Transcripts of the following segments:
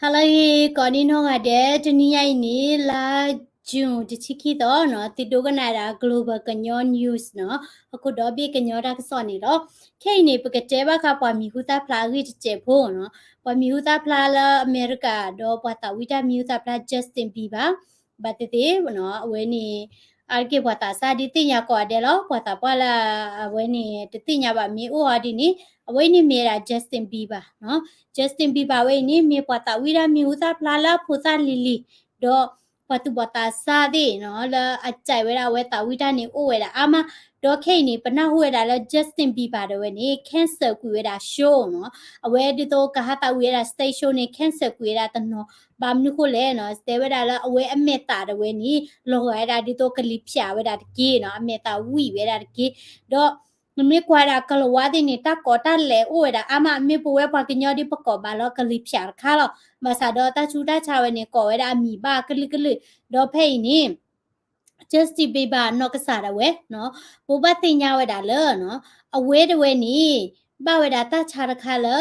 ဟါလၢအဂ့ၤ ကိးဒံနီၢ်ဂၤဒဲး, တနံၤညါအံၤန့ၣ် လါ June တဆံခံသီနီၤ, သုဒိကနၣ်ဒၣ် Global ကညီ News နီၤ, ဟီၣ်ခိၣ်ဒီဘ့ၣ်ကညီတၢ်ကစီၣ်န့ၣ်လီၤ. ခဲအံၤန့ၣ် ပကတဲဘၣ်ဃးပှၤမံၤဟူသၣ်ဖျါအဂ့ၢ်တစဲးဖိနီၤ, ပှၤမံၤဟူသၣ်ဖျါလၢအမဲရကၤ ဒီးပှၤသးဝံၣ်တၢ်မံၤဟူသၣ်ဖျါ Justin Bieber ဘၣ်သ့ၣ်သ့ၣ်နီၤ, အဝဲန့ၣ် အါတက့ၢ်ပှၤသးစၢ်ဒ်သ့ၣ်ညါကိးဂၤဒဲးလီၤ. ပှၤသးပှၢ်လၢအဝဲန့ၣ် တသ့ၣ်ညါဘၣ်မ့ၢ်အိၣ်အီၤဒ်န့ၣ်, အဝဲအံၤန့ၣ်မ့ၢ်ဝဲဒၣ် Justin Bieber နီၤ. Justin Bieber ဝဲအံၤန့ၣ် မ့ၢ်ပှၤသးဝံၣ်တၢ်မံၤဟူသၣ်ဖျါလၢအဖိသၣ်လံၤလံၤ, ဒီးပှၤသူၣ်ဘီၣ်သးစၢ်သ့ၣ်နီၤ လၢအစံးဝဲဒၣ်အဝဲသးဝံၣ်တၢ်န့ၣ်အိၣ်ဝဲဒၣ်အါမး, ဒီးခဲအံၤန့ၣ် ပနၢ်ဟူဝဲဒၣ်လၢ Justin Bieber ဒၣ်ဝဲန့ၣ် cancel ကွံာ်ဝဲဒၣ် show နီၤ. အဝဲဒ်သိးကဟးသးဝံၣ်ဝဲဒၣ် stage show န့ၣ် cancel ကွံာ်ဝဲဒၣ်တနီၤ, ဘၣ်မနုၤဃိလဲၣ်နီၤ, တဲဝဲဒၣ်လၢအဝဲအမဲာ်သၣ်ဒၣ်ဝဲန့ၣ် လီၤဂာ်ဝဲဒၣ်ဒ်သိးကလံၤဖၠးဝဲဒၣ်တက့ၢ်နီၤ, အမဲာ်သၣ်ဝံၣ်ဝဲဒၣ်တက့ၢ်, ဒီး နမ့ၢ်ကွၢ်ဒၣ်ကလၤဝါသ့ၣ်န့ၣ် တၢ်ကိးတၢ်လဲၤအိၣ်ဝဲဒၣ်အါမး, မ့ၢ်ပဝဲပှၤကညီဒ်ပကိးဘၣ်လီၤကလံၤဖၠးတခါလီၤ. ဘၣ်ဆၣ်ဒီးတၢ်ဆူးတၢ်ဆါဝဲန့ၣ် ကိးဝဲဒၣ်အမံၤဘၣ်ကလုာ်ကလုာ်, ဒီးဖဲအံၤန့ၣ် Justin Bieber နီၢ်ကစၢ်ဒၣ်ဝဲနီၤ, ပဘၣ်သ့ၣ်ညါဝဲဒၣ်လၢ အဝဲတဝဲန့ၣ် ဘၣ်ဝဲဒၣ်တၢ်ဆါတခါလၢ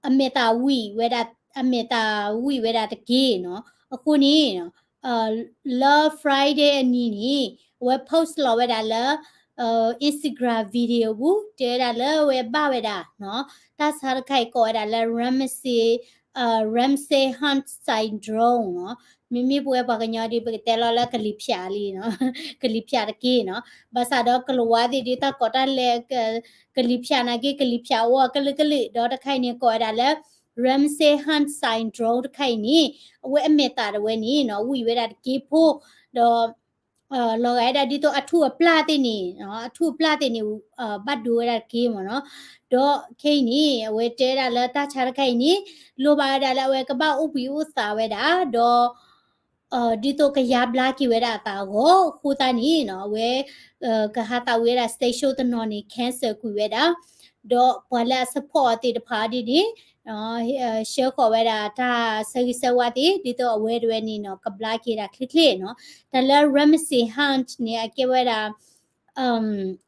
အမဲာ်သၣ်ဝံၣ်ဝဲဒၣ်, အမဲာ်သၣ်ဝံၣ်ဝဲဒၣ်တက့ၢ်နီၤ. အဃိန့ၣ် လၢ Friday အနံၤန့ၣ် အဝဲ post လီၤဝဲဒၣ်လၢ Instagram video ပူၤ တဲဝဲဒၣ်လၢအဝဲဘၣ်ဝဲဒၣ်နီၤ, တၢ်ဆါတခါအံၤကိးဝဲဒၣ်လၢ Ramsay, Ramsay Hunt syndrome နီၤ. မ့မ့ၢ်ပဝဲပှၤကညီဒ်ပကတဲလီၤလၢကလံၤဖၠးလံနီၤ, ကလံၤဖၠးတက့ၢ်နီၤ. ဘၣ်ဆၣ်ဒီးကလၤဝါသ့ၣ်ဒ်တၢ်ကိးတၢ်လဲၤ ကလံၤဖၠးနာ်က့ ကလံၤဖၠးအိၣ်အကလုာ်ကလုာ်, ဒီးတခါအံၤန့ၣ်ကိးဝဲဒၣ်လၢ Ramsay Hunt syndrome တခါအံၤန့ၣ် အဝဲအမဲာ်သၣ်ဒၣ်ဝဲန့ၣ်နီၤ ဝံၣ်ဝဲဒၣ်တက့ၢ်ဖိ, ဒီး လီၤဂာ်ဝဲဒၣ်ဒ်သိးအထူၣ်အပျၢ်သ့ၣ်န့ၣ်, အထူၣ်အပျၢ်သ့ၣ်န့ၣ် ဘၣ်ဒိဝဲဒၣ်တက့ၢ်မ့ၢ်နီၤ. ဒီးခဲအံၤန့ၣ် အဝဲတဲဝဲဒၣ်လၢတၢ်ဆါတခါအံၤန့ၣ် လိၣ်ဘၣ်ဝဲဒၣ်လၢအဝဲကဘၣ်အိၣ်ဘှံးအိၣ်သါဝဲဒၣ်, ဒီး ဒ်သိးကယါဘျါက့ၤဝဲဒၣ်အသးအဂီၢ်အဃိသတးန့ၣ်နီၤ, အဝဲ ကဟးသးဝံၣ်ဝဲဒၣ် stage show တနီၤန့ၣ် cancel ကွံာ်ဝဲဒၣ်, ဒီးပှၤလၢအ support အီၤသ့ၣ်တဖၣ်ဒ်န့ၣ် ဆှၢဃီၤဝဲဒၣ်တၢ်ဆၢဂ့ၤဆၢဝါသ့ၣ် ဒ်သိးအဝဲတဝဲန့ၣ်နီၤ ကဘျါက့ၤဒၣ်ချ့ချ့နီၤ. တၢ်လၢ Ramsay Hunt န့ၣ် အကဲဝဲဒၣ်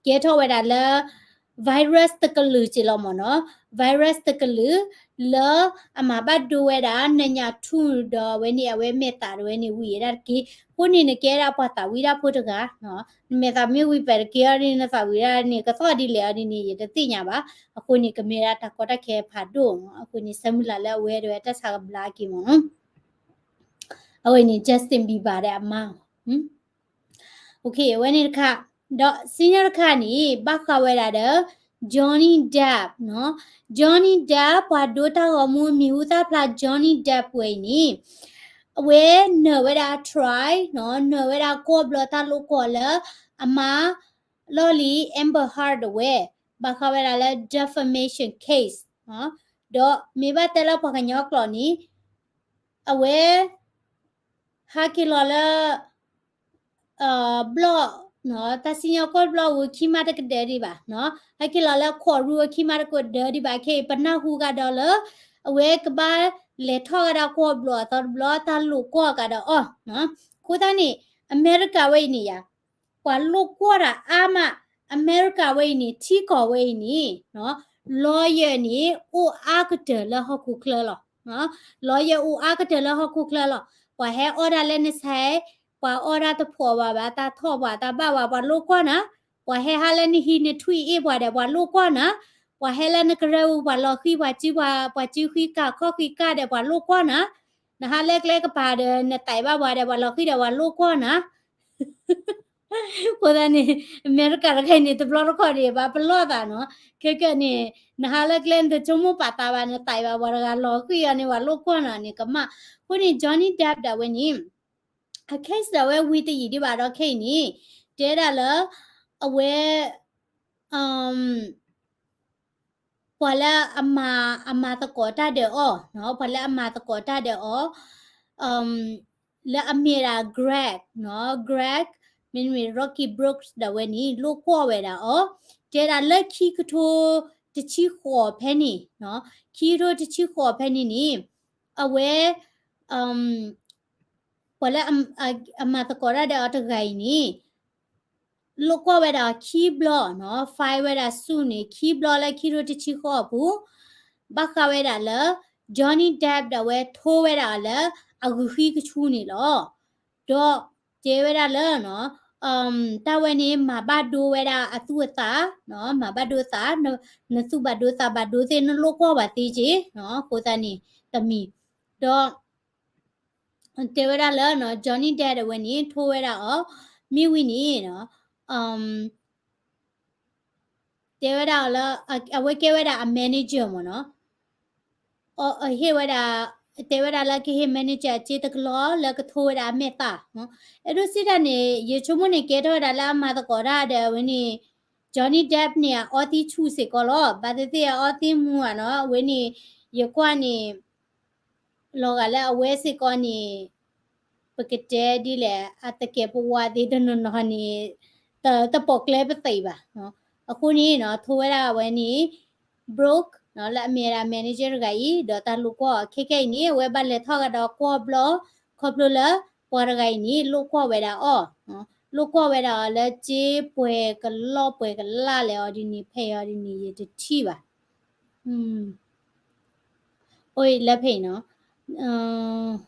ကဲထီၣ်ဝဲဒၣ်လၢ virus တကလုာ်က့လီၤမ့ၢ်နီၤ, virus တကလုာ် လၢအမၤဘၣ်ဒိဝဲဒၣ် နညၣ်ထူၣ်ဒီးအဝဲန့ၣ် အဝဲမဲာ်သၣ်တဝဲန့ၣ် ဝံၣ်ဝဲဒၣ်တက့ၢ်. အဃိန့ၣ် နကဲဒၣ်ပှၤသးဝံၣ်တၢ်ဖိတဂၤ နမဲာ်သၣ်မ့ၢ်ဝံၣ်ပာ်တက့ၢ်အီၤန့ၣ် နသးဝံၣ်ဒၣ်န့ၣ် ကသီၣ်ဒ်လဲၣ်အီၤဒ်န့ၣ် ယတသ့ၣ်ညါဘၣ်. အဃိန့ၣ် ကမ့ၢ်ဒၣ်တၢ်ကီတၢ်ခဲဖးဒိၣ်မ့ၢ်, အဃိန့ၣ် ဆၢမုၢ်လၢ်လၢအဝဲတဝဲတၢ်ဆါကဘျါက့ၤမ့ၢ်နီၤ. အဝဲန့ၣ် Justin Bieber ဒၣ်အမါမ့ၢ် အဝဲန့ၣ်တခါ, ဒီးစံၣ်ညီၣ်တခါန့ၣ် ဘၣ်ဃးဝဲဒၣ်ဒီး Johnny Depp နီၤ, Johnny Depp ပှၤဒိတၢ်ဂီၤမူမံၤဟူသၣ်ဖျါ Johnny Depp ဝဲအံၤန့ၣ် အဝဲနၢၤဝဲဒၣ် try နီၤ, နၢၤဝဲဒၣ်ကွီၢ်ဘျီတၢ်လိာ်ကွီၢ်လၢအမါလီၢ်လံၤ Amber Heard တဝဲ, ဘၣ်ဃးဝဲဒၣ်လၢ defamation case နီၤ, ဒီးမ့ၢ်ဘၣ်တဲလၢပှၤကညီကျိာ်န့ၣ် အဝဲ ဟးက့ၤလီၤလၢ ဘျီၣ်, တၢ်စံၣ်ညီၣ်ကွီၢ်ဘျီၣ်ဝဲခံမးတကဒၢဒံးဘၣ်, ဟဲက့ၤလီၤလၢ courtroom ဝဲခံမးတကဒၢဒံးဘၣ်, ခဲအံၤပနၢ်ဟူကဒီးလၢ အဝဲကဘၣ်လဲၤထီၣ်ကဒီးကွီၢ်ဘျီၣ်အသီတဘျီ တၢ်လိာ်ကွီၢ်ကဒီးအီၤ, အဃိသတးန့ၣ် အမဲရကၤဝဲအံၤန့ၣ်ယါ ပှၤလိာ်ကွီၢ်တၢ်အါမး, အမဲရကၤဝဲအံၤန့ၣ် ထံကီၢ်ဝဲအံၤန့ၣ် lawyer န့ၣ် အိၣ်အါကတၢၢ်လၢဟီၣ်ခိၣ်ချၢလီၤ. lawyer အိၣ်အါကတၢၢ်လၢဟီၣ်ခိၣ်ချၢလီၤ. ပှၤဟဲအီၣ်တၢ်လၢနဆဲး, ပှၤအီၣ်တၢ်တဖှီၣ်ဘၣ်ဘၣ်, တၢ်ထီၣ်ဘၣ်တၢ်ဘၣ်ဘၣ်, ပှၤလိာ်ကွီၢ်နၤ, ပှၤဟဲဟးလၢနဟံၣ်နထွံၣ်အ့ၣ်ပှၤဒီး ပှၤလိာ်ကွီၢ်နၤ, ပှၤဟဲလၢနကရၢပူၤ ပှၤလီၤဃံၤပှၤစုပှၤ, ပှၤစုဃံကၢ်ခီၣ်ဃံကၢ်ဒီး ပှၤလိာ်ကွီၢ်နၤ, နဟးလၢကျဲကပၤဒီး နသးဘၣ်ပှၤဒီး ပှၤလီၤဃံၤဒီး ပှၤလိာ်ကွီၢ်နၤ အဃိသတးန့ၣ် အမဲရကၤတခါအံၤန့ၣ် တဘျီတခီၣ်န့ၣ် ဘၣ်ပလီၢ်သးနီၤ, ခဲကနံၣ်န့ၣ် နဟးလၢကျဲနတဆိကမိၣ်ပာ်သးဘၣ် နသးဘၣ်ပှၤတဂၤလီၤဃံၤအီၤန့ၣ် ပှၤလိာ်ကွီၢ်နၤန့ၣ် ကမၣ်. အဃိန့ၣ် Johnny Depp ဒၣ်ဝဲန့ၣ် အ case ဒၣ်ဝဲဝံၤတယံာ်ဒံးဘၣ်ဒီးခဲအံၤန့ၣ် တဲဒၣ်လၢ အဝဲ ပှၤလၢအမၤသကိးတၢ်ဒီးအီၤ, ပှၤလၢအမၤသကိးတၢ်ဒီးအီၤ လၢအမ့ၢ်ဒၣ် Greg နီၤ, Greg မ့တမ့ၢ် Rocky Brooks ဒၣ်ဝဲန့ၣ် လိာ်ကွီၢ်ဝဲဒၣ်အီၤ, တဲဒၣ်လၢခံကထိတဆံဃိးဖဲန့ၣ်, ခံကထိတဆံဃိးဖဲန့ၣ်န့ၣ် အဝဲ ပှၤလၢအမၤသကိးတၢ်ဒီးအီၤတဂၤအံၤန့ၣ် လိာ်ကွီၢ်ဝဲဒၣ်အီၤခံဘျီနီၤ, file ဝဲဒၣ်ဆူၣ်န့ၣ် ခံဘျီလၢခံကထိတဆံဃိးအပူၤ, ဘၣ်ဃးဝဲဒၣ်လၢ Johnny Depp ဒီးအဝဲထိဝဲဒၣ်အီၤလၢအဂုာ်ဃံကဆူန့ၣ်လီၤ. ဒီးတဲဝဲဒၣ်လၢ တၢ်ဝဲန့ၣ် မၤဘၣ်ဒိဝဲဒၣ်အသူၣ်အသး, မၤဘၣ်ဒိသး, နသူၣ်ဘၣ်ဒိသးဘၣ်ဒိသ့ၣ် နလိၣ်ကွီၢ်ဘၣ်သ့က့, အဃိသတးန့ၣ် တမံၤ, ဒီး တဲဝဲဒၣ်လၢ Johnny Depp အဝဲန့ၣ် ထိဝဲဒၣ်အီၤ, မ့ၢ်ဝံၤန့ၣ် တဲဝဲဒၣ်အီၤလၢ အဝဲကဲဝဲဒၣ်အ manager မ့ၢ်နီၤ, ဟ့ၣ်ဝဲဒၣ်, တဲဝဲဒၣ်လၢကဟ့ၣ် manager အစ့တကလီၤလၢကထိဝဲဒၣ်အမဲာ်သၣ်, အဲၣ်ဒိးစံးတၢ်န့ၣ် ယဆိကမိၣ်န့ၣ် ကဲထီၣ်ဝဲဒၣ်လၢအမၤသကိးတၢ်ဒီးအဝဲန့ၣ် Johnny Depp န့ၣ် အအီသံဆူၣ်စ့ၢ်ကီးလီၤ. ဘၣ်သ့ၣ်သ့ၣ်အအီသံမူဧါနီၤ, အဝဲန့ၣ် ယကွၢ်န့ၣ် လီၤဂာ်လၢအဝဲစ့ၢ်ကီးန့ၣ် ပကတဲဒ်လဲၣ် အတကဲးပဝးသ့တနီၤနီၤန့ၣ် တပိာ်ကျဲပသံးဘၣ်. အဃိန့ၣ် ထိဝဲဒၣ်အဝဲန့ၣ် Brooke လၢအမ့ၢ်ဝဲဒၣ် manager တဂၤအံၤ ဒီးတၢ်လိၣ်ကွီၢ်အီၤ ခဲကနံၣ်အံၤန့ၣ် အဝဲဘၣ်လဲၤထီၣ်ကဒီးကွီၢ်ဘျီ ခီဖျိလၢ ပှၤတဂၤအံၤန့ၣ် လိၣ်ကွီၢ်ဝဲဒၣ်အီၤ, လိၣ်ကွီၢ်ဝဲဒၣ်အီၤလၢစ့ပှဲၤကလီၢ်ပှဲၤကလၢ်လဲၣ်အီၤဒ်န့ၣ် ဖဲအံၤအီၤဒ်န့ၣ် ယတထံၣ်ဘၣ်. အိၣ်လၢဖဲအံၤနီၤ,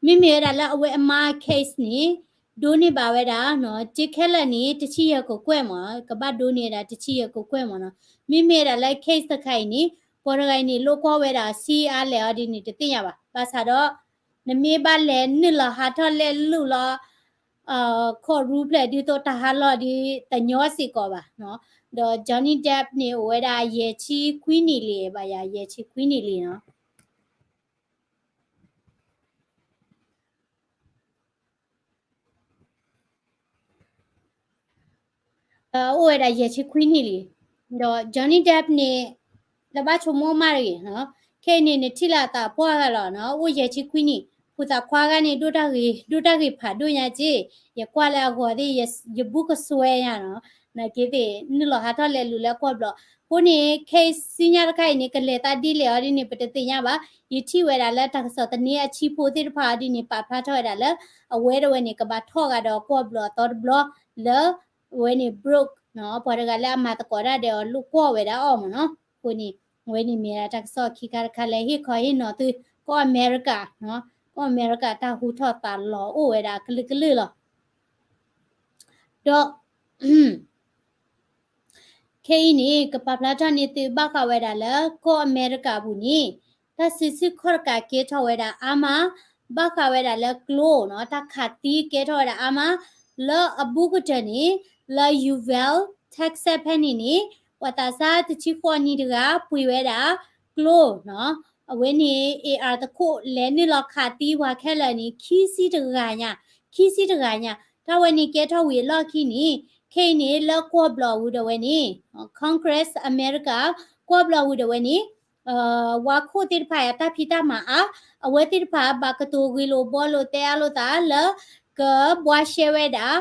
မ့မ့ၢ်ဝဲဒၣ်လၢအဝဲအမါ case န့ၣ် ဒိးန့ၢ်ဘၣ်ဝဲဒၣ် စ့ခဲလၢာ်န့ၣ် တဆံယဲၢ်ကကွဲၢ်မ့ၢ်, ကဘၣ်ဒိးန့ၢ်ဝဲဒၣ်တဆံယဲၢ်ကကွဲၢ်မ့ၢ်နီၤ. မ့မ့ၢ်ဝဲဒၣ်လၢ case တခါအံၤန့ၣ် ပှၤတဂၤအံၤန့ၣ် လိၣ်ကွီၢ်ဝဲဒၣ်ဆံးအါလဲၣ်အီၤဒ်န့ၣ် တသ့ၣ်ညါဘၣ်. ဘၣ်ဆၣ်ဒီး နမ့ၢ်ဘၣ်လဲၤနုာ်လီၤဟးထီၣ်လဲၤလူၤလီၤ courtroom ဖျဲၣ်ဒ်သိးတၢ်ဟးလီၢ်ဒ် တညီစ့ၢ်ကီးဘၣ်. ဒီး Johnny Depp န့ၣ် အိၣ်ဝဲဒၣ်ယဲၢ်ဆံခွံနံၣ်လံ ဘၣ်ယၤ ယဲၢ်ဆံခွံနံၣ်လံနီၤ. အိၣ်ဝဲဒၣ်ယဲၢ်ဆံခွံနံၣ်လံ. ဒီး Johnny Depp န့ၣ် တဘၣ်ဆိကမိၣ်မးတဂ့ၤ, ခဲအံၤန့ၣ် နထံၣ်လၢအသးပှၢ်ဂၤလီၤ, အိၣ်ယဲၢ်ဆံခွံနံၣ်, ဖိသၣ်ခွါဂၤန့ၣ် ဒိၣ်တၢ်ဂ့ၤဖးဒိၣ်ညါက့, ယကွၢ်လၢအဂီၤသ့ၣ် ယဘူၣ်ကစွဲညါနီၤ, နာ်က့သ့ၣ် နုာ်လီၤဟးထီၣ်လဲၤလူၤလၢကွီၢ်ဘျီ. အဃိန့ၣ် case ဆူညါတခါအံၤန့ၣ် ကလဲၤသးဒ်လဲၣ်အီၤဒ်န့ၣ် ပတသ့ၣ်ညါဘၣ်. ယထံၣ်ဝဲဒၣ်လၢတၢ်ကစီၣ်သန့အဆံဖိသ့ၣ်တဖၣ်အီၤဒ်န့ၣ် ပာ်ဖျါထီၣ်ဝဲဒၣ်လၢ အဝဲတဝဲန့ၣ် ကဘၣ်ထီၣ်ဂၤဒီးကွီၢ်ဘျီအသီတဘျီ လၢ အဝဲန့ၣ် Brooke ပှၤတဂၤလၢအမၤသကိးတၢ်ဒီးအီၤလိၣ်ကွီၢ်ဝဲဒၣ်အီၤမ့ၢ်နီၤ. အဃိန့ၣ် အဝဲန့ၣ်မ့ၢ်ဒၣ်တၢ်ကစီၣ်ခံခါတခါလၢဟ့ၣ်ခီဟ့ၣ်နီၤသု ကီၢ်အမဲရကၤ, ကီၢ်အမဲရကၤတၢ်ဟူထီၣ်သးလီၤအိၣ်ဝဲဒၣ်ကလုာ်ကလုာ်လီၤ. ဒီး ခဲအံၤန့ၣ် ကပာ်ဖျါထီၣ်န့ၢ်သုဘၣ်ဃးဝဲဒၣ်လၢ ကီၢ်အမဲရကၤအပူၤန့ၣ် တၢ်စုဆူၣ်ခီၣ်တကးကဲထီၣ်ဝဲဒၣ်အါမး, ဘၣ်ဃးဝဲဒၣ်လၢကျိနီၤ တၢ်ခးသံကဲထီၣ်ဝဲဒၣ်အါမး, လၢအဘူးကတၢၢ်န့ၣ် လၢ Uvalde, Texas ဖဲန့ၣ်န့ၣ် ပှၤသးစၢ်တဆံဃိးနံၣ်တဂၤ ပှ့ၤဝဲဒၣ် ကျိနီၤ, အဝဲန့ၣ် AR တခိၣ် လဲၤနုာ်လီၤခးသံပှၤခဲလၢာ်န့ၣ် ခံဆံတဂၤညါ, ခံဆံတဂၤညါ, တၢ်ဝဲန့ၣ်ကဲထီၣ်ဝံၤအလီၢ်ခံန့ၣ် ခဲအံၤန့ၣ် လၢကွီၢ်ဘျီၣ်ဝံၤဒီးဝဲန့ၣ် Congress အမဲရကၤ ကွီၢ်ဘျီၣ်ဝံၤဒီးဝဲန့ၣ် ဝါခိၣ်သ့ၣ်တဖၣ်အတၢ်ဖံးတၢ်မၤအါ, အဝဲသ့ၣ်တဖၣ်ဘၣ်ကတိၤဂ့ၢ်လိာ်ဘှီလိာ်တဲအါလိာ်သးလၢ ကဘှါရှဲဝဲဒၣ်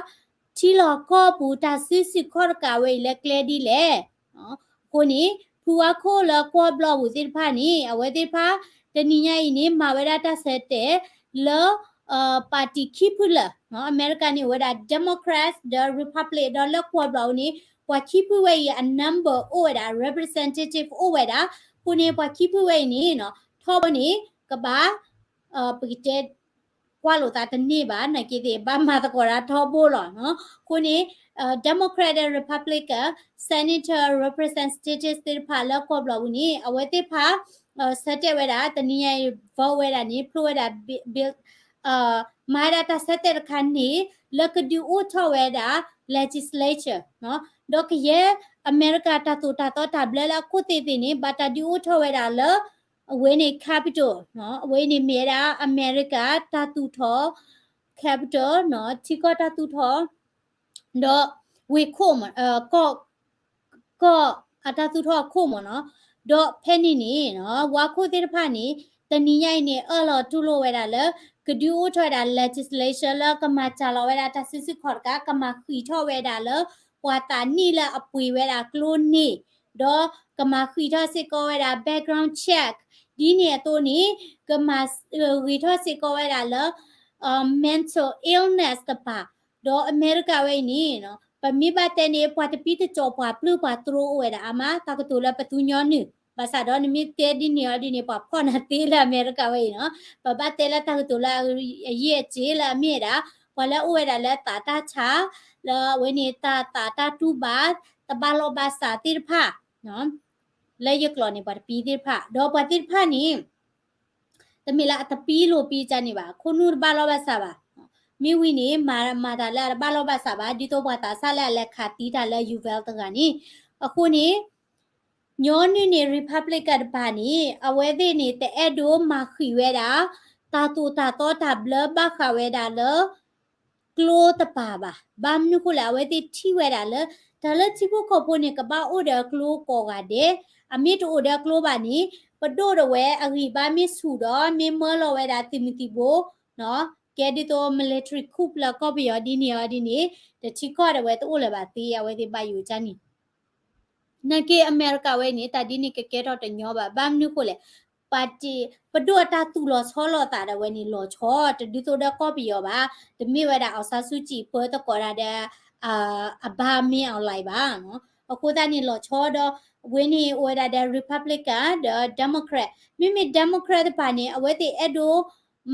ထံလီၢ်ကီၢ်ပူၤတၢ်စုဆူၣ်ခီၣ်တကးဝဲအံၤလၢကျဲဒ်လဲၣ်. အဃိန့ၣ် ဖုဝါခိၣ်လၢကွီၢ်ဘျီၣ်ပူၤသ့ၣ်တဖၣ်န့ၣ် အဝဲသ့ၣ်တဖၣ် တနံၤညါအံၤန့ၣ် မၤဝဲဒၣ်တၢ်ဆၢတဲာ်လၢ ပၣ်တံၣ်ခံဖုလၢာ်, အမဲရကၤန့ၣ်အိၣ်ဝဲဒၣ် Democrats ဒီး Republic ဒီးလၢကွီၢ်ဘျီၣ်အံၤန့ၣ် ပှၤခံဖုဝဲအံၤအ number အိၣ်ဝဲဒၣ် representative အိၣ်ဝဲဒၣ်, အဃိန့ၣ် ပှၤခံဖုဝဲအံၤန့ၣ် ထီဘိန့ၣ် ကဘၣ် ပကတဲ ကွၢ်လိာ်သးတန့ၢ်ဘၣ် နာ်က့သ့ၣ် ဘၣ်မၤသကိးတၢ်ထီဘိလီၤ. အဃိန့ၣ် Democrat ဒီး Republican Senator Representative သ့ၣ်တဖၣ်လၢကွီၢ်ဘျီၣ်ပူၤန့ၣ် အဝဲသ့ၣ်တဖၣ် ဆၢတဲာ်ဝဲဒၣ် တနံၤညါအံၤ vote ဝဲဒၣ်န့ၣ် ဖျိဝဲဒၣ် bill မၤဝဲဒၣ်တၢ်ဆၢတဲာ်တခါန့ၣ် လၢကဒုးအိၣ်ထီၣ်ဝဲဒၣ် legislature ဒီးကယဲၢ်အမဲရကၤတၢ်သိၣ်တၢ်သီတၢ်ဘျၢလၢအခိၣ်သ့ၣ်သ့ၣ်န့ၣ် ဘၣ်တၢ်ဒုးအိၣ်ထီၣ်ဝဲဒၣ်လၢ အဝဲန့ၣ် Capitol အဝဲန့ၣ်မ့ၢ်ဝဲဒၣ် အမဲရကၤတၢ်သူၣ်ထီၣ် Capitol ထံကီၢ်တၢ်သူၣ်ထီၣ် ဒီးဝ့ၢ်ခိၣ် ကီၢ်အတၢ်သူၣ်ထီၣ်အခိၣ်မ့ၢ်နီၤ, ဒီးဖဲန့ၣ်န့ၣ် ဝါခိၣ်သ့ၣ်တဖၣ်န့ၣ် တနံၤညါအံၤန့ၣ် အၢၣ်လီၤတူၢ်လိာ်ဝဲဒၣ်လၢ ကဒုးအိၣ်ထီၣ်ဝဲဒၣ် legislation လၢကမၤစှၤလီၤဝဲဒၣ်တၢ်စုဆူၣ်ခီၣ်တကး ကမၤဃံးထီၣ်ဝဲဒၣ်လၢ ပှၤသးနံၣ်လၢအပှ့ၤဝဲဒၣ်ကျိန့ၣ်, ဒီးကမၤဃံးထီၣ်စ့ၢ်ကီးဝဲဒၣ် background check ဒ်န့ၣ်အသိးန့ၣ် ကမၤဂ့ၤထီၣ်စ့ၢ်ကီးဝဲဒၣ်လၢ mental illness တပၤ, ဒီးအမဲရကၤဝဲအံၤန့ၣ် ပမ့ၢ်ဘၣ်တဲန့ၣ် ပှၤတပံတကီၢ်ပှၤပျုၢ်ပှၤတြိအိၣ်ဝဲဒၣ်အါမး တၢ်ကတိၤလၢပသူညီနုၢ် ဘၣ်ဆၣ်ဒီးနမ့ၢ်တဲဒ်န့ၣ်အီၤဒ်န့ၣ် ပှၤဖီၣ်နၤသ့လၢအမဲရကၤဝဲအံၤနီၤ, ပဘၣ်တဲလၢတၢ်ကတိၤလၢအယံာ်အစ့လၢအမ့ၢ်ဝဲဒၣ် ပှၤလၢအအိၣ်ဝဲဒၣ်လၢသးတၢ်ဆါ လၢအဝဲန့ၣ်တၢ်သးတၢ်တူၢ်ဘၣ် တဘၣ်လိာ်ဘၣ်စးသ့ၣ်တဖၣ် လၢယကျိာ်န့ၣ် ပှၤတပံသ့ၣ်တဖၣ် ဒီးပှၤသ့ၣ်တဖၣ်န့ၣ် တမ့ၢ်လၢအတပံလိာ်ပံကန့ၣ်ဘၣ်, ခိၣ်နူာ်တဘၣ်လိာ်ဘၣ်စးဘၣ်. မ့ၢ်ဝံၤန့ၣ် မၤ မၤတၢ်လၢအတဘၣ်လိာ်ဘၣ်စးဘၣ် ဒ်သိးပှၤသးစၢ်လၢအလဲၤခးသံတၢ်လၢ Uvalde တဂၤန့ၣ်. အဃိန့ၣ် ညီနုၢ်န့ၣ် Republican တပၤန့ၣ် အဝဲသ့ၣ်န့ၣ် တအဲၣ်ဒိးမၤဃံးဝဲဒၣ် တၢ်သိၣ်တၢ်သီတၢ်ဘျၢဘၣ်ဃးဝဲဒၣ်လၢ ကျိတပၤဘၣ်. ဘၣ်မနုၤဃိလဲၣ် အဝဲသ့ၣ်ထံၣ်ဝဲဒၣ်လၢ တၢ်လၢထံဖိကီၢ်ဖိန့ၣ် ကဘၣ်အိၣ်ဒီးအကျိကိးဂၤဒဲး, အမ့ၢ်တအိၣ်ဒီးအကျိဘၣ်န့ၣ် ပဒိၣ်ဒၣ်ဝဲအဂံၢ်ဘါမ့ၢ်ဆူၣ်ဒီး မ့ၢ်မၢလီၤဝဲဒၣ်သုးမုၢ်သံၣ်ဘိ ကဲဒ်သိး military coup လၢကီၢ်ပယီၤဒ်န့ၣ်အီၤဒ်န့ၣ် တထံကီၢ်ဒၣ်ဝဲတအိၣ်လၢၤဘၣ်သ့ အဝဲသ့ၣ်ဘၣ်ယိၣ်ကန့ၣ် နာ်က့အမဲရကၤဝဲန့ၣ် တၢ်ဒ်န့ၣ်ကကဲထီၣ်တညီဘၣ်. ဘၣ်မနုၤဃိလဲၣ်, ပာ်တ့ၢ် ပဒိၣ်အတၢ်သူၣ်လီၤဆီလီၤသးဒၣ်ဝဲန့ၣ် လီၤဆီ တဒ်သိးဒီးကီၢ်ပယီၤဘၣ်. တမ့ၢ်ဝဲဒၣ် အောင်ဆန်းစုကြည် ပၢသကိးတၢ်ဒီး အဘါမင်းအောင်လှိုင် ဘၣ်. အဃိသတးန့ၣ် လီၤဆီဒီး ဝဲန့ၣ်အိၣ်ဝဲဒၣ်ဒီး Republican ဒီး Democrat, မ့မ့ၢ် Democrat တပၤန့ၣ် အဝဲသ့ၣ်အဲၣ်ဒိး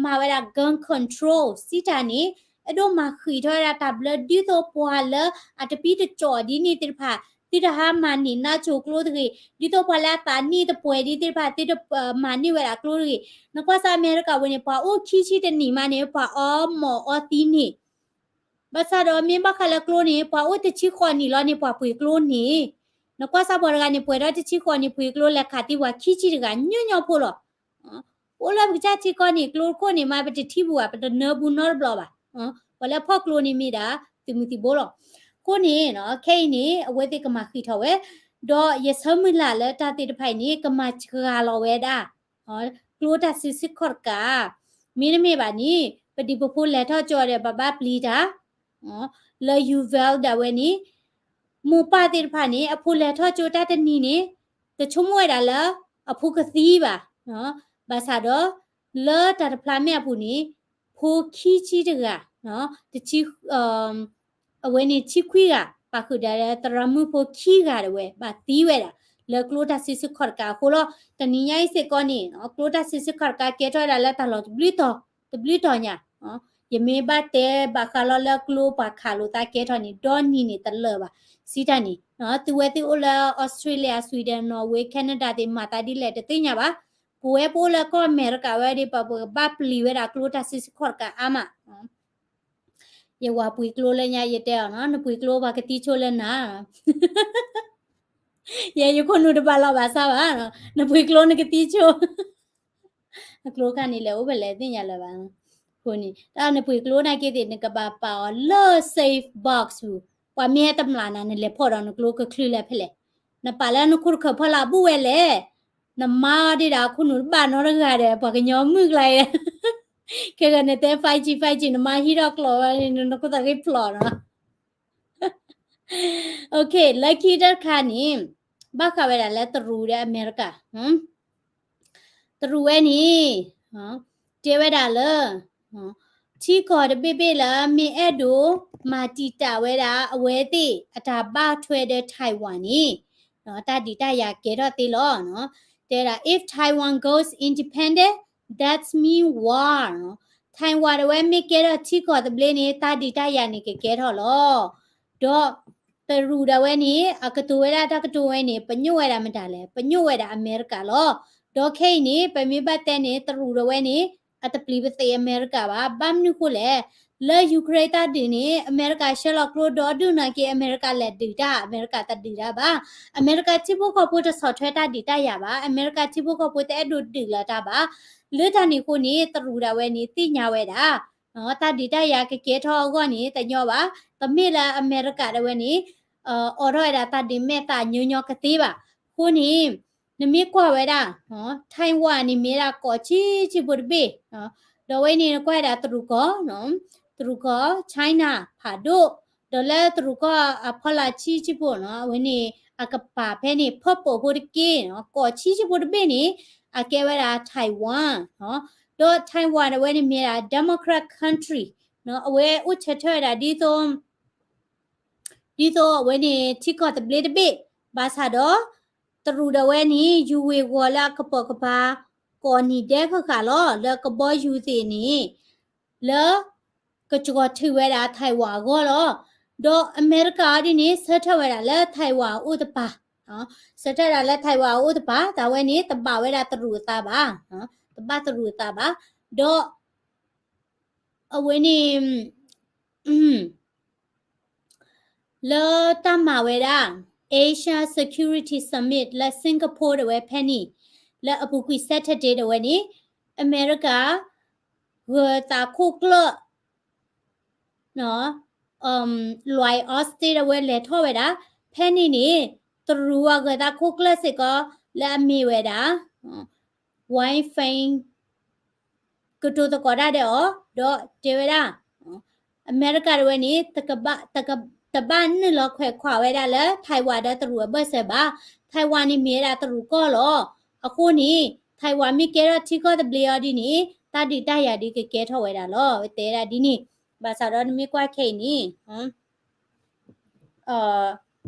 မၤဝဲဒၣ် gun control စံးတၢ်န့ၣ် အဲၣ်ဒိးမၤဃံးထီၣ်ဝဲဒၣ်တၢ်ဘျၢ ဒ်သိးပှၤလၢအတပံတကၠီၣ်ဒ်န့ၣ်သ့ၣ်တဖၣ် သုတဟါမၢ်န့ၢ်နါစိၤကျိတဂ့ၤ, ဒ်သိးပှၤလၢအသးနံၣ်တပှဲၤဒ်သ့ၣ်တဖၣ် သုတမၤန့ၢ်ဝဲဒၣ်ကျိတဂ့ၤ. နကွၢ်စၢ်အမဲရကၤဝဲန့ၣ် ပှၤအိၣ်ခံဆံတနံၣ်မးန့ၣ် ပှၤအီမိာ်အီသံန့ၣ် ဘၣ်ဆၣ်ဒီးမ့ၢ်ဘၣ်ဃးလၢကျိန့ၣ် ပှၤအိၣ်တဆံဃိးနံၣ်လီၤန့ၣ် ပှၤပှ့ၤကျိန့ၣ်, နကွၢ်စၢ်ပှၤတဂၤန့ၣ် ပှဲၤထီၣ်တဆံဃိးနံၣ် ပှ့ၤကျိလဲၤခးသံပှၤခံဆံတဂၤ ညီညီဖိလီၤ. ပအိၣ်လၢပကစၢ်ထံကီၢ်န့ၣ် ကျိခိၣ်န့ၣ်မး ပတထံၣ်ဘူးဘၣ် ပတနၢဘူးနီတဘျီဘၣ်. ပှၤလၢဖီၣ်ကျိန့ၣ်မ့ၢ်ဒၣ် သုးမုၢ်သံၣ်ဘိလီၤ. အဃိန့ၣ် ခဲအံၤန့ၣ် အဝဲသ့ၣ်ကမၤဃံးထီၣ်ဝဲ, ဒီးယဆၢမုၢ်လၢ်လၢတၢ်သ့ၣ်တဖၣ်အံၤန့ၣ် ကမၤစှၤလီၤဝဲဒၣ် ကျိတၢ်စုဆူၣ်ခီၣ်တကး, မ့တမ့ၢ်ဘၣ်န့ၣ် ပဒံးပဖိလဲၤထီၣ်ကၠိဒီး ပဘၣ်ပျံၤတၢ် လၢ Uvalde ဒၣ်ဝဲန့ၣ် မိၢ်ပၢ်သ့ၣ်တဖၣ်န့ၣ် အဖိလဲၤထီၣ်ကၠိတၢ်တနံၤန့ၣ် တဆိကမိၣ်ဝဲဒၣ်လၢ အဖိကသံဘၣ်. ဘၣ်ဆၣ်ဒီး လၢတၢ်တဖျါမဲာ်အပူၤန့ၣ် ဖိခံဆံတဂၤ အဝဲန့ၣ်ဆံခွံဂၤ ပာ်ဃုာ်ဒီးသရၣ်မုၣ်ဖိခံဂၤဒၣ်ဝဲ ဘၣ်သံဝဲဒၣ် လၢကျိတၢ်စုဆူၣ်ခီၣ်တကးအဃိလီၤ. တနံၤညါအံၤစ့ၢ်ကီးန့ၣ် ကျိတၢ်စုဆူၣ်ခီၣ်တကးကဲထီၣ်ဝဲဒၣ်လၢတၢ်လီၢ်တဘျုးတီၤ တဘျုးတီၤညါ ယမ့ၢ်ဘၣ်တဲဘၣ်ဃးလီၤလၢကျိပှၤခးလိာ်သးကဲထီၣ်န့ၣ် ဒီနံၤန့ၣ်တလၢာ်ဘၣ်. စံးတၢ်န့ၣ် သုဝဲသ့ၣ်အိၣ်လၢ Australia, Sweden, Norway, Canada သ့ၣ်မၤသးဒ်လဲၣ်တသ့ၣ်ညါဘၣ်. ပဝဲပအိၣ်လၢကီၢ်အမဲရကၤဝဲဒီး ပကဘၣ်ပျံၤဝဲဒၣ်ကျိတၢ်စုဆူၣ်ခီၣ်တကးအါမး ယဝၤပှ့ၤကျိလၢညါ ယတဲအီၤနီၤ နပှ့ၤကျိပှၤကသံဆိလၢနၤ ယဲယခိၣ်နူာ်တဘၣ်လီၤဘၣ်ဆၣ်ဘၣ်, နပှ့ၤကျိနကသံဆိ အကျိခါန့ၣ်လဲၤအိၣ်ဖဲလဲၣ်သ့ၣ်ညါလၢၤဘၣ်. အဃိန့ၣ် တၢ်နပှ့ၤကျိနာ်က့သ့ၣ် နကဘၣ်ပာ်အီၤလၢ safe box ပူၤ, ပှၤမ့ၢ်ဟဲတမျၢ်နၤ နလဲၤဖီၣ်ဒီးနကျိကချုးလၢဖဲလဲၣ်, နပာ်လၢနခိၣ်တခၢၣ်ဖီလာ်ဘူးဝဲလဲၣ်, နမါအီၤဒ့ၣ်ဒီးအခိၣ်နူာ်တဘၣ်နီတဂၤဒီး ပှၤကညီမုၣ်ကျါအံၤ ခဲဂၤနတဲ five G five G နမါဟံးထီၣ်ကျိးဝဲ နခိၣ်သးဂ့ၢ်ဖျိးနီၤ လၢခံတခါန့ၣ် ဘၣ်ဃးဝဲဒၣ်လၢတရူးဒီးအမဲရကၤ, တရူးဝဲန့ၣ် တဲဝဲဒၣ်လၢ ထံကီၢ်တဘ့ၣ်ဘ့ၣ်လၢမ့ၢ်အဲၣ်ဒိးမၤတံာ်တာ်ဝဲဒၣ် အဝဲသ့ၣ်အတၢ်ဘၣ်ထွဲဒီး Taiwan န့ၣ် တၢ်ဒုးတၢ်ယၤကဲထီၣ်သ့လီၤ. တဲဒၣ် if Taiwan goes independent, that's mean war. Taiwan ဒၣ်ဝဲမ့ၢ်ကဲထီၣ်ထံကီၢ်သဘျ့န့ၣ် တၢ်ဒုးတၢ်ယၤန့ၣ်ကကဲထီၣ်လီၤ. ဒီးတရူးဒၣ်ဝဲန့ၣ် အကတိၤဝဲဒၣ်တၢ်ကတိၤဝဲန့ၣ် ပညိၣ်ဝဲဒၣ်မတၤလဲၣ်, ပညိၣ်ဝဲဒၣ်အမဲရကၤလီၤ. ဒီးခဲအံၤန့ၣ် ပမ့ၢ်ဘၣ်တဲန့ၣ် တရူးဒၣ်ဝဲန့ၣ် အတပျံၤပသ့ၣ်အမဲရကၤဘၣ်. ဘၣ်မနုၤဃိလဲၣ်, လၢ Ukraine တၢ်ဒုးန့ၣ် အမဲရကၤဆှၢလီၤကျိဒီဒုၣ်နာ်က့ အမဲရကၤလဲၤဒုးတၢ်, အမဲရကၤတဒုးတၢ်ဘၣ်. အမဲရကၤထံဖိကီၢ်ဖိတဆီၣ်ထွဲတၢ်ဒုးတၢ်ယၤဘၣ်. အမဲရကၤထံဖိကီၢ်ဖိတအဲၣ်ဒိးဒုးလၢၤတၢ်ဘၣ်. လၢတၢ်န့ၣ်အဃိန့ၣ် တရူးဒၣ်ဝဲန့ၣ် သ့ၣ်ညါဝဲဒၣ် တၢ်ဒုးတၢ်ယၤကကဲထီၣ်အဂီၢ်န့ၣ် တညီဘၣ်. တမ့ၢ်လၢအမဲရကၤဒၣ်ဝဲန့ၣ် အိးထီၣ်ဝဲဒၣ်တၢ်ဒုးမဲာ်သၣ်ညီညီကသ့ဘၣ်. အဃိန့ၣ် နမ့ၢ်ကွၢ်ဝဲဒၣ် Taiwan န့ၣ်မ့ၢ်ဒၣ်ကီၢ်ဆံးဆံးဖိတဘ့ၣ်, ဒီးဝဲန့ၣ်နကွၢ်ဝဲဒၣ်တရူးကီၢ်, တရူးကီၢ် China ဖးဒိၣ်, ဒီးလၢတရူးကီၢ်အဖီလာ်ဆံးဆံးဖိနီၤ အဝဲန့ၣ် အကပၤဖဲန့ၣ် purple ဖိတက့ၢ်နီၤ ကီၢ်ဆံးဆံးဖိတဘ့ၣ်န့ၣ် အကဲဝဲဒၣ် Taiwan နီၤ. ဒီး Taiwan ဒၣ်ဝဲန့ၣ်မ့ၢ်ဒၣ် democrat country နီၤ အဝဲအိၣ်ဆၢထၢၣ်ဝဲဒၣ်ဒ်သိး ဒ်သိးအဝဲန့ၣ်ထံကီၢ်သဘျ့တဘ့ၣ်, ဘၣ်ဆၣ်ဒီး တရူးဒၣ်ဝဲန့ၣ် ယူၤဝ့ၤဝီၤလၢအကပိာ်ကပၤ ကိးနံၤဒဲးဃၣ်ဃၣ်လီၤ လၢကဘီယူၤသ့ၣ်န့ၣ် လၢ ကစှီၤထုးဝဲဒၣ် Taiwan အဂီၢ်လီၤ. ဒီးအမဲရကၤအီၤဒ်န့ၣ် ဆၢထၢၣ်ဝဲဒၣ်လၢ Taiwan အအိၣ်တပၤ, ဆၢထၢၣ်ဒၣ်လၢ Taiwan အအိၣ်တပၤ တၢ်ဝဲန့ၣ် တဘၣ်ဝဲဒၣ်တရူးအသးဘၣ်, တဘၣ်တရူးအသးဘၣ်. ဒီး အဝဲန့ၣ် လၢတၢ်မၤဝဲဒၣ် Asia Security Summit လၢ Singapore ဒၣ်ဝဲဖဲန့ၣ် လၢအပူၤကွံာ် Saturday ဒၣ်ဝဲန့ၣ် အမဲရကၤ ဂၢၤသးခိၣ်ကျၢၢ် လွဲအီစတ့ဒၣ်ဝဲလဲၤထီၣ်ဝဲဒၣ် ဖဲန့ၣ်န့ၣ် တရူးအဂၢၤသးခိၣ်ကျၢၢ်စ့ၢ်ကီး လၢအမ့ၢ်ဝဲဒၣ် Wang Feng ကတိၤသကိးတၢ်ဒီးအီၤ ဒီးတဲဝဲဒၣ် အမဲရကၤဒၣ်ဝဲန့ၣ် တဘၣ်နုာ်လီၤခွဲးခွါဝဲဒၣ်လၢ Taiwan ဒီးတရူးအဘၢၣ်စၢၤဘၣ်. Taiwan န့ၣ်မ့ၢ်ဝဲဒၣ်တရူးကီၢ်လီၤ. အဃိန့ၣ် Taiwan မ့ၢ်ကဲထီၣ်ထံကီၢ်သဘျ့အီၤဒ်န့ၣ် တၢ်ဒုးတၢ်ယၤဒ်ကကဲထီၣ်ဝဲဒၣ်လီၤ. ဝဲတဲဝဲဒၣ်ဒ်န့ၣ် ဘၣ်ဆၣ်ဒီးနမ့ၢ်ကွၢ်ခဲအံၤန့ၣ်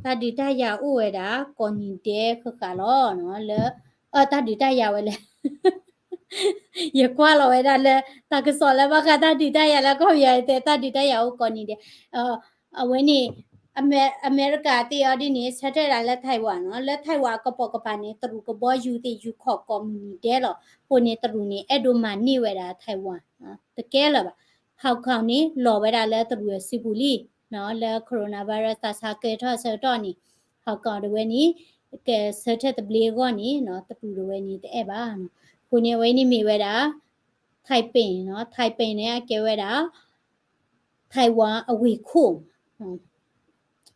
တၢ်ဒုးတၢ်ယၤအိၣ်ဝဲဒၣ် ကိးနံၤဒဲးဃၣ်ဃၣ်လီၤ လၢ တၢ်ဒုးတၢ်ယၤဝဲလဲၣ် ယကွၢ်လီၤဝဲဒၣ်လၢ တၢ်ကစီၣ်လၢဘၣ်ဃးတၢ်ဒုးတၢ်ယၤလၢကီၢ်ပယီၤတဲ တၢ်ဒုးတၢ်ယၤအိၣ်ကိးနံၤဒဲး အဝဲန့ၣ် အမဲရကၤသ့ၣ်အီၤဒ်န့ၣ် ဆၢထၢၣ်ဒၣ်လၢ Taiwan နီၤ လၢ Taiwan အကပိာ်ကပၤန့ၣ် တရူးကဘီယူၤသ့ၣ်ယူၤခီၣ်ကိးမုၢ်နံၤဒဲးလီၤ. အဃိန့ၣ် တရူးန့ၣ် အဲၣ်ဒိးမၤန့ၢ်ဝဲဒၣ် Taiwan တကဲလၢၤဘၣ်. Hong Kong န့ၣ် လီၤဝဲဒၣ်လၢတရူးအစုပူၤလံ လၢ coronavirus သးဆါကဲထီၣ်အဆၢကတီၢ်န့ၣ် Hong Kong ဒၣ်ဝဲန့ၣ် ကဆၢထၢၣ်သဘျ့အဂီၢ်န့ၣ် တရူးဒၣ်ဝဲန့ၣ်တအဲၣ်ဘၣ်. အဃိန့ၣ် အဝဲန့ၣ်မ့ၢ်ဝဲဒၣ် Taipei နီၤ Taipei န့ၣ် အကဲဝဲဒၣ် Taiwan အဝ့ၢ်ခိၣ်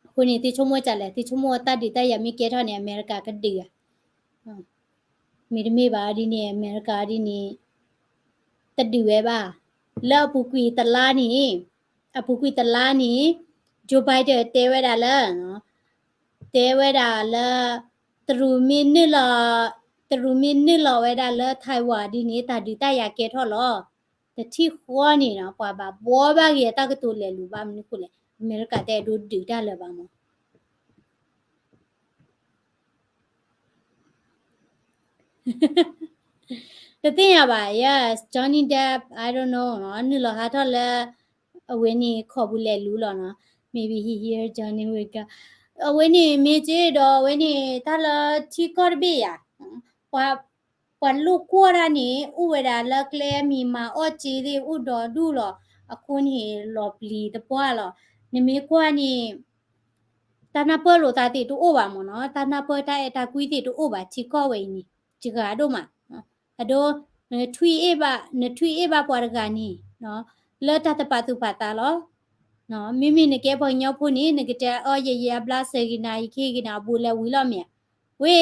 အဃိန့ၣ် သုဆိကမိၣ်ဒ်လဲၣ် သုဆိကမိၣ်တၢ်ဒုးတၢ်ယၤမ့ၢ်ကဲထီၣ်န့ၣ် အမဲရကၤကဒုးဧါ. မ့တမ့ၢ်ဘၣ်ဒ်န့ၣ် အမဲရကၤဒ်န့ၣ် တဒုးဝဲဘၣ်. လၢအပူၤကွံာ်တလါန့ၣ် အပူၤကွံာ်တလါန့ၣ် Joe Biden တဲဝဲဒၣ်လၢ တဲဝဲဒၣ်လၢ တရူးမ့ၢ်နုာ်လီၤ တရူးမ့ၢ်နုာ်လီၤဝဲဒၣ်လၢ Taiwan ဒ်န့ၣ် တၢ်ဒုးတၢ်ယၤကဲထီၣ်လီၤ. တထံၣ်ဃီန့ၣ်နီၤ ပှၤဘၣ်ဘှီဘၣ်ဂ့ၤအတၢ်ကတိၤလဲၤလူၤဘၣ်မနုၤဃိလဲၣ် အမဲရကၤတအဲၣ်ဒိးဒုးတၢ်လၢၤဘၣ်မး တသ့ၣ်ညါဘၣ် yes Johnny Depp I don't know နီၤ နုာ်လီၤဟးထီၣ်လၢ အဝဲန့ၣ် ခီၣ်ပူၤလဲၤလူၤလီၤနီၤ maybe he hear Johnny Depp အဝဲန့ၣ် မ့ၢ်က့ဒီး အဝဲန့ၣ် တၢ်လၢထံကီၢ်တဘ့ၣ်ယၤ ပှၤ ပှၤလိာ်ကွီၢ်တၢ်န့ၣ် အိၣ်ဝဲဒၣ်လၢကျဲမံၤမၤအီၣ်စ့သ့ၣ် အိၣ်ဒီဒူၣ်လီၤ. အဃိန့ၣ် လီၤပျံၤသပှၢ်လီၤ. နမ့ၢ်ကွၢ်န့ၣ် တၢ်နၢ်ပၢၢ်လိာ်သးသ့ၣ်တအိၣ်ဘၣ်မ့ၢ်နီၤ တၢ်နၢ်ပၢၢ်တၢ်အဲၣ်တၢ်ကွံသ့ၣ်တအိၣ်ဘၣ် ထံကီၢ်ဝဲအံၤန့ၣ် စှၤဒိၣ်မး အဒိ နထွံၣ်အ့ၣ်ဘၣ် နထွံၣ်အ့ၣ်ဘၣ်ပှၤတဂၤန့ၣ် လၢတၢ်တပာ်သူၣ်ပာ်သးလီၤ. မ့မ့ၢ်နကဲပှၤကညီဖိန့ၣ် နကတဲအီၣ်ယဲယဲအဘျါစဲဂ့ၤနၤ ယခ့ဂ့ၤနၤ အဘူးလဲၤဝံၤလီၤမ့ၢ်ဧါ. ဝဲ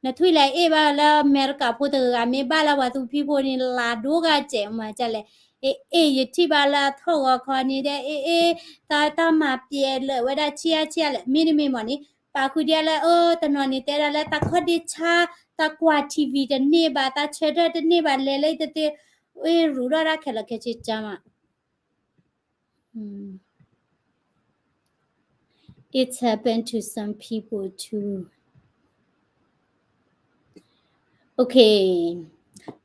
နထွံၣ်လဲၤအ့ၣ်ဘၣ်လၢအမဲရကၤဖိတဂၤ မ့ၢ်ဘၣ်လၢပှၤသူဖံဖိန့ၣ် လၢဒိဂၤစဲးမၤဒ်လဲၣ်. အ့ၣ်အ့ၣ် ယထံၣ်ဘၣ်လၢအထီၣ်ဂီၤခီန့ၣ်ဒီး အ့ၣ်အ့ၣ် တၢ်တၢ်မၤပျဲလၢာ်ဝဲဒၣ်ဆံးအါဆံးအါလဲၣ် မ့တမ့ၢ်မ့ၢ်န့ၣ် ပာ်ဃုာ်ဒ်လၢ အၢ တနီၤန့ၣ်တဲဒၣ်လၢတၢ်ခီၣ်ဒ့ဆါ တၢ်ကွၢ် TV တန့ၢ်ဘၣ် တၢ်ဆၢထၢၣ်တန့ၢ်ဘၣ် လဲၤလၢအံၤတသ့ အ့ၣ် ရူၤထီၣ်ဒၣ်ခဲလၢာ်ခဲဆ့ကါမး It's happened to some people too. Okay.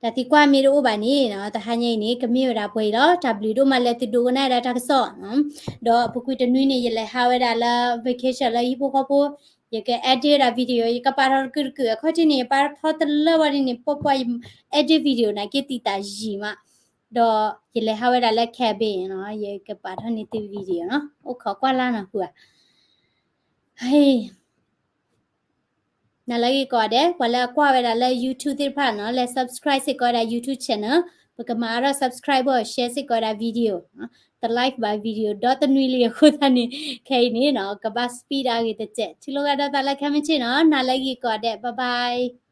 တၢ်သံကွၢ်မ့ၢ်တအိၣ်ဘၣ်န့ၣ်နီၤ တဟါညါအံၤန့ၣ် ကမ့ၢ်ဝဲဒၣ်ပှဲၤအံၤလီၤ. တၢ်ဘျုးဒိၣ်မးလၢသုဒိကနၣ်ဝဲဒၣ်တၢ်ကစီၣ်နီၤ. ဒီးအပူၤကွံာ်တနွံန့ၣ် ယလဲၤဟးဝဲဒၣ်လၢ vacation လၢဟံၣ်ဖိဃီဖိ, ယက edit ဝဲဒၣ် video, ယကပာ်ထီၣ်တကုာ်တကုာ်, အခီၣ်ထံးန့ၣ် ယပာ်ထီၣ်တလၢဝဲဒ်န့ၣ် ပှၤပှၤ edit video နာ်က့သံတၢ်ယံာ်မး, ဒီးယလဲၤဟးဝဲဒၣ်လၢ cabin နီၤ, ယကပာ်ထီၣ်န့ၢ်သု video နီၤ, အိၣ်ခိးကွၢ်လၢ်နီၤဃုဧါ. နၤလၢဂ့ၤကိးဂၤဒဲး, ပှၤလၢအကွၢ်ဝဲဒၣ်လၢ YouTube သ့ၣ်တဖၣ်နီၤ, လဲၤ subscribe စ့ၢ်ကီးဝဲဒၣ် YouTube channel, ပကမၤအါထီၣ် subscribe ဘၣ် share စ့ၢ်ကီးဝဲဒၣ် video, တ live ဘၣ် video ဒီတနွံလံအဃိသတးန့ၣ်, ခဲအံၤန့ၣ်နီၤ, ကဘၣ် speed အါဂ့ၤတစဲး, ထံၣ်လိာ်ကဒီးသးလၢ comment နီၤ, နၤလၢဂ့ၤကိးဂၤဒဲး, bye bye.